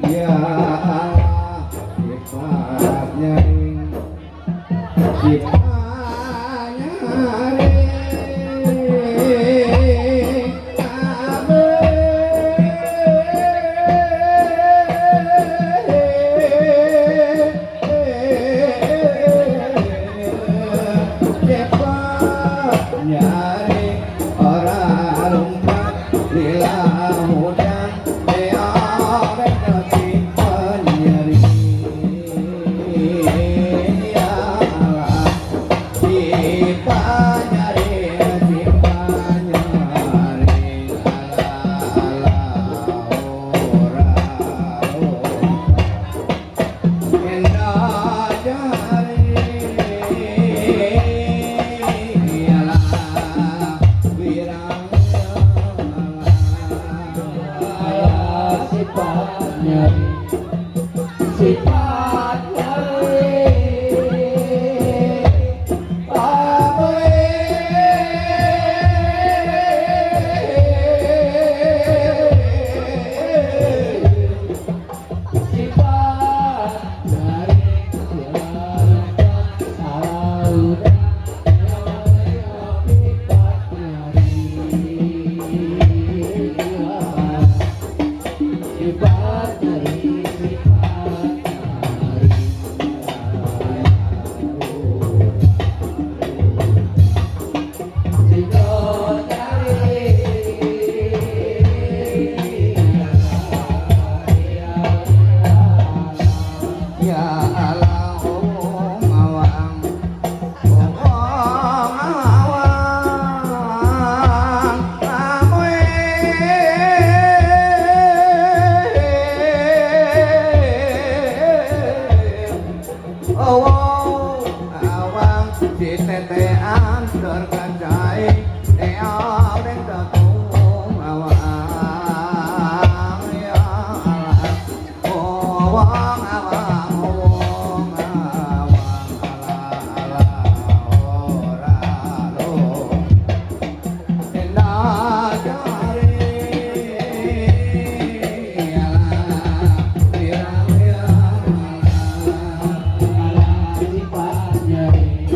Ya Allah, sifat nyaring, sifat nyaring. Sifat nyaring ora lumpat lila hudang ora dadi penyeri. Ya Allah, sifat nyaring, sifat nyaring, ala ala ora Indah jari ala wirang Ala sifat nyaring, sifat nyaring. Amoe. Sifat nyaring salah sifat nyaring, sifat nyaring, sifat nyaring. Cito cari. Ya Allah, wong awang, wong awang amoe. Wong awang ditetean terkacai ning datu awang. Ya Allah, wong awang, wong awang, ala ala ora lo Indah jare ala wirang wirang. Ala sifat nyaring,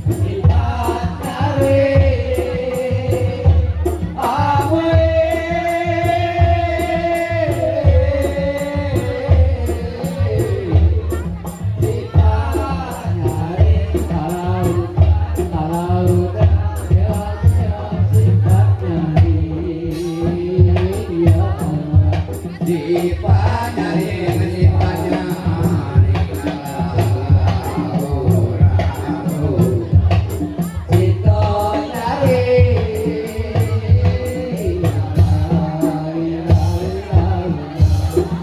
sifat nyaring. Amoe. Sifat nyaring kalau kalau ya sifat nyaring, ya Allah. Sifat nyaring, sifat nyaring, ala ala ora lo Cito nyaring.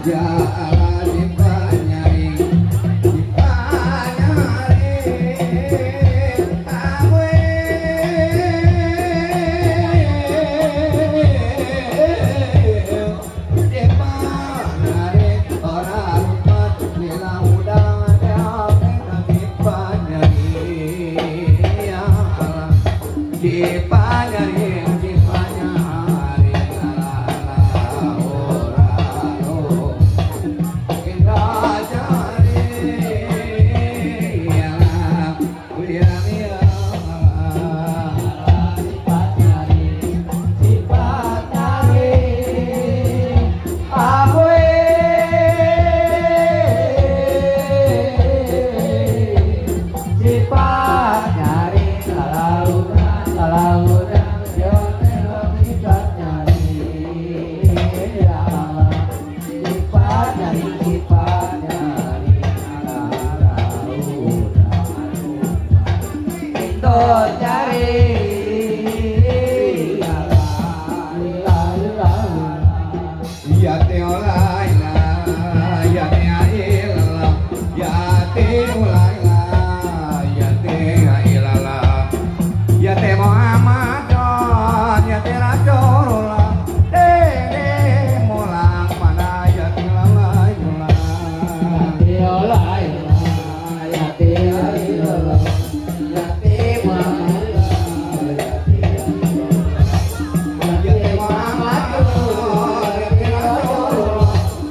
Ya Allah, sifat nyaring, sifat nyaring amoe. Sifat nyaring ora lumpat lila udang sifat nyaring. Ya Allah, sifat nyaring, sifat nyaring, ala ala ora lo Indah jare ala wirang ya Allah. Sifat nyaring, sifat nyaring. Amoe. Sifat nyaring kalau kalau yo sifat nyaring, ya Allah. Sifat nyaring, sifat nyaring, ala ala Itu cari la la la. Ya te ola ila ya te ilallah ya te ola ila ya te ilallah ya te Muhammad ya te Rasulullah de mulang mana ya te la la. Ya la ya te la ya te Muhammad Ya te Muhammad ya te Rasulullah.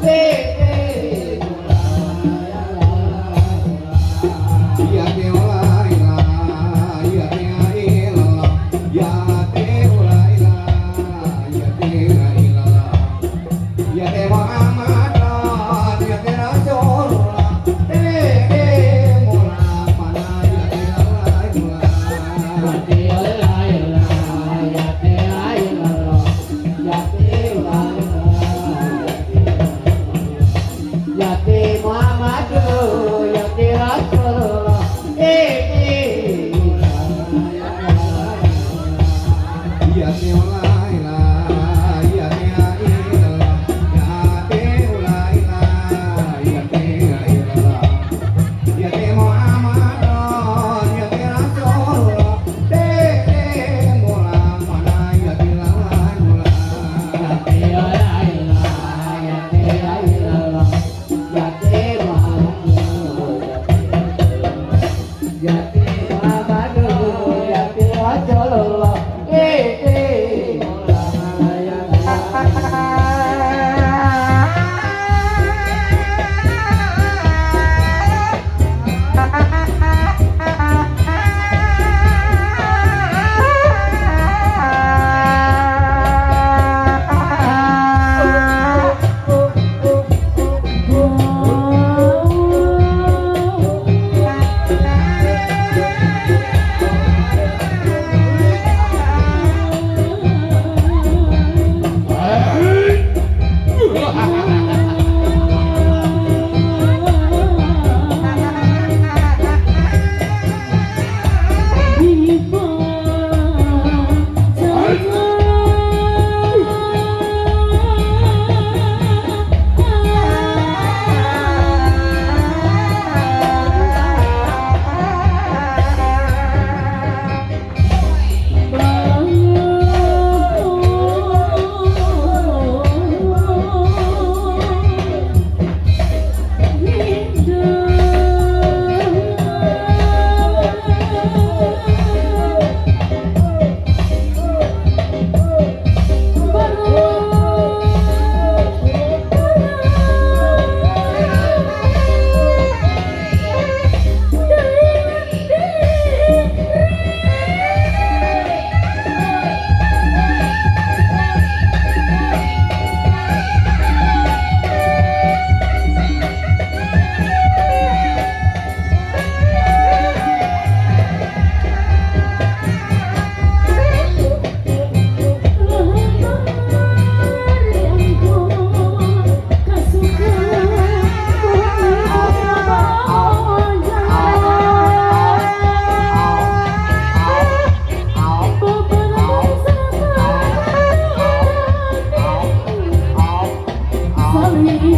Ya te Muhammad ya te Rasulullah mula mana ya te Ya te Muhammad ya te Rasulullah Ya te la ilaha ya te ilallah ya te la ilaha ya te ilallah ya te Muhammad ya te Rasulullah mula mana ya te la Ya te la ilaha ya te ilallah ya te Muhammad ya te Muhammad ya te Rasulullah Salira.